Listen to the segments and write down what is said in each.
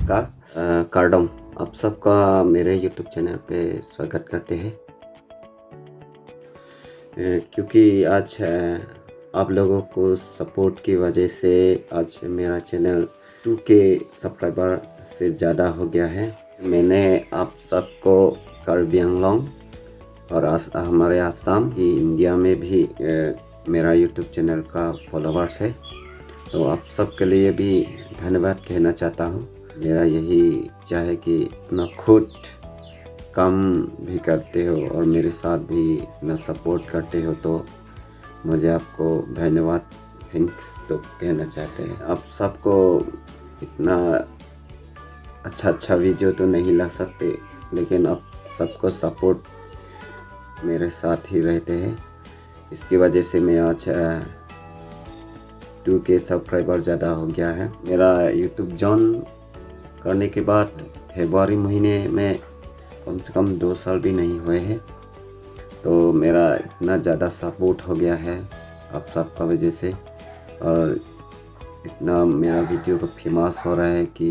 नमस्कार कार्डम, आप सबका मेरे यूट्यूब चैनल पे स्वागत करते हैं। क्योंकि आज आप लोगों को सपोर्ट की वजह से आज मेरा चैनल 2K subscriber से ज़्यादा हो गया है। मैंने आप सबको कार्बी आंगलोंग और हमारे आसाम की इंडिया में भी मेरा यूट्यूब चैनल का फॉलोअर्स है, तो आप सबके लिए भी धन्यवाद कहना चाहता हूँ। मेरा यही इच्छा है कि अपना खुद काम भी करते हो और मेरे साथ भी इतना सपोर्ट करते हो, तो मुझे आपको धन्यवाद, thanks तो कहना चाहते हैं। आप सबको इतना अच्छा अच्छा वीडियो तो नहीं ला सकते, लेकिन आप सबको सपोर्ट मेरे साथ ही रहते हैं। इसकी वजह से मैं आज 2K subscriber ज़्यादा हो गया है। मेरा यूट्यूब जॉइन करने के बाद फरवरी महीने में कम से कम 2 साल भी नहीं हुए हैं, तो मेरा इतना ज़्यादा सपोर्ट हो गया है आप सबका वजह से, और इतना मेरा वीडियो को फेमस हो रहा है कि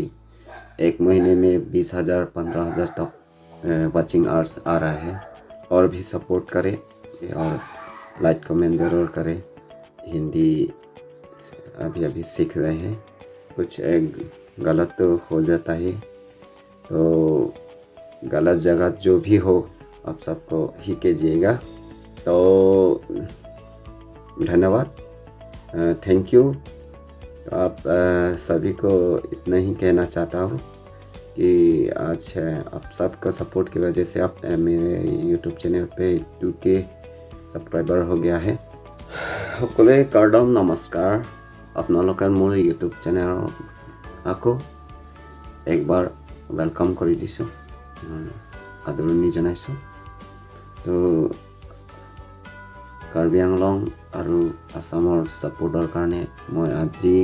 एक महीने में 20,000 15,000 तक वाचिंग आवर्स आ रहा है। और भी सपोर्ट करें और लाइक कमेंट ज़रूर करें। हिंदी अभी अभी सीख रहे हैं, कुछ एक गलत तो हो जाता है, तो गलत जगह जो भी हो आप सबको ही कीजिएगा। तो धन्यवाद, thank you. आप सभी को इतना ही कहना चाहता हूँ कि आज आप सबका सपोर्ट की वजह से आप मेरे यूट्यूब चैनल पे 2K subscriber हो गया है। সকলোৱে কাৰ্ডম নমস্কাৰ। আপোনালোকে মোৰ ইউটিউব চেনেল আকৌ একবাৰ welcome কৰি দিছোঁ, আদৰণি জনাইছোঁ। তো কাৰ্বি আংলং আৰু আছামৰ ছাপোৰ্টৰ কাৰণে মই আজি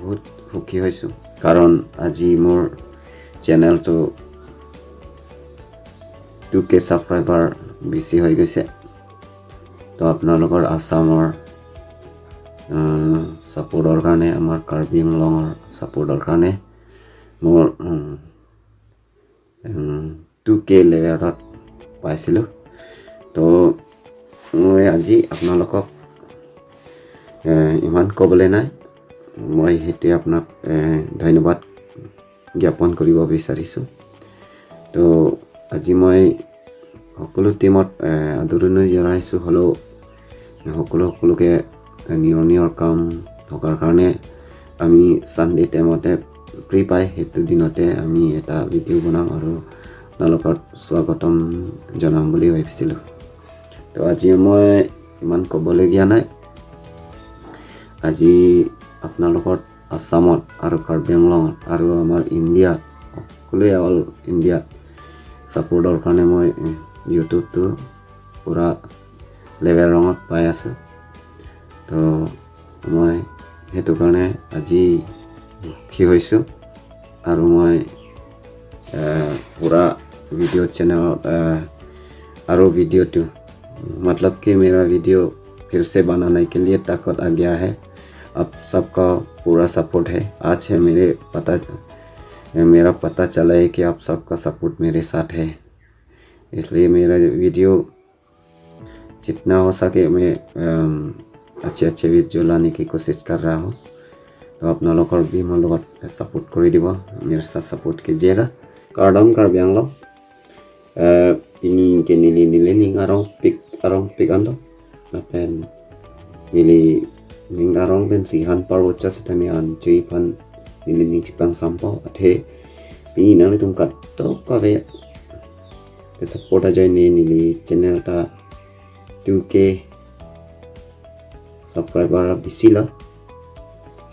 বহুত সুখী হৈছোঁ, কাৰণ আজি মোৰ চেনেলটো 2K subscriber বেছি হৈ গৈছে। তো আপোনালোকৰ আছামৰ ছাপোৰ্টৰ কাৰণে, আমাৰ কাৰ্বি আংলঙৰ ছাপোৰ্টৰ কাৰণে মোৰ 2K লেভেলত পাইছিলোঁ। তো মই আজি আপোনালোকক ইমান ক'বলৈ নাই, মই সেইটোৱে আপোনাক ধন্যবাদ জ্ঞাপন কৰিব বিচাৰিছোঁ। তো আজি মই সকলো টীমত আদৰণি জনাইছোঁ, হ'লেও সকলোকে নিজৰ নিজৰ কাম থকাৰ কাৰণে আমি ছানডে টাইমতে ফ্ৰী পাই সেইটো দিনতে আমি এটা ভিডিঅ' বনাম আৰু আপোনালোকক স্বাগতম জনাম বুলি ভাবিছিলোঁ। তো আজি মই ইমান ক'বলগীয়া নাই। আজি আপোনালোকৰ আছামত আৰু কাৰ্বি আংলঙত আৰু আমাৰ ইণ্ডিয়াত সকলোৱে অল ইণ্ডিয়াত ছাপোৰ্টৰ কাৰণে মই ইউটিউবটো পূৰা লেভেল ৰঙত পাই আছোঁ। তো মই সেইটো কাৰণে আজি সুখী হৈছোঁ আৰু মই पूरा वीडियो चैनल और वीडियो तो मतलब कि मेरा वीडियो फिर से बनाने के लिए ताकत आ गया है। अब सबका पूरा सपोर्ट है। आज है मेरा पता चला है कि आप सबका सपोर्ट मेरे साथ है, इसलिए मेरा वीडियो जितना हो सके मैं अच्छे अच्छे वीडियो लाने की कोशिश कर रहा हूँ। तो আপোনালোকৰ भी মোৰ লগত ছাপোৰ্ট কৰি দিব, मेरे साथ सपोर्ट कीजिएगा। Kardam Karbi Anglong ini kenili nili ning arong pik arong pik ando napen nili ning arong pen sihan parwocha sitami an chui pan nili ning chipang sampo athe pini nang tum kat to ka ve support a join nili channel ta 2K subscriber bisila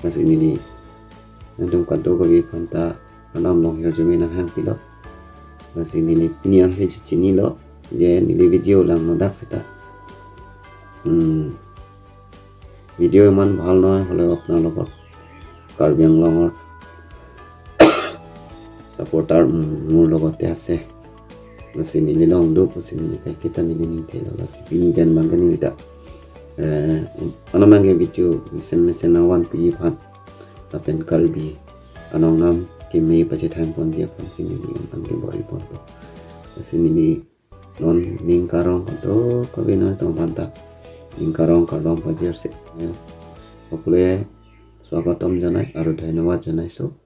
kasi nili nandung kat to ka ve panta anam long hiyo jumi na hang pilo kasi nili pini ang he chini lo je nili video lang no dak sita video ইমান ভাল নহয় হ'লেও আপোনালোকৰ কাৰ্বি আংলঙৰ supporter মোৰ লগতে আছে। Kasi nili long do kasi nili kay kita nili ning thelo kasi pini ben bang nili ta ano mange video misen misen na one pi phan Lapen karbi anong nam kimi pachithaim pon dia pon kini ni ang ke body pon po sini ni non ning karong to kabi no tong banta ning karong karong pajer se সকলোৱে স্বাগতম জনাই আৰু ধন্যবাদ জনাইছোঁ।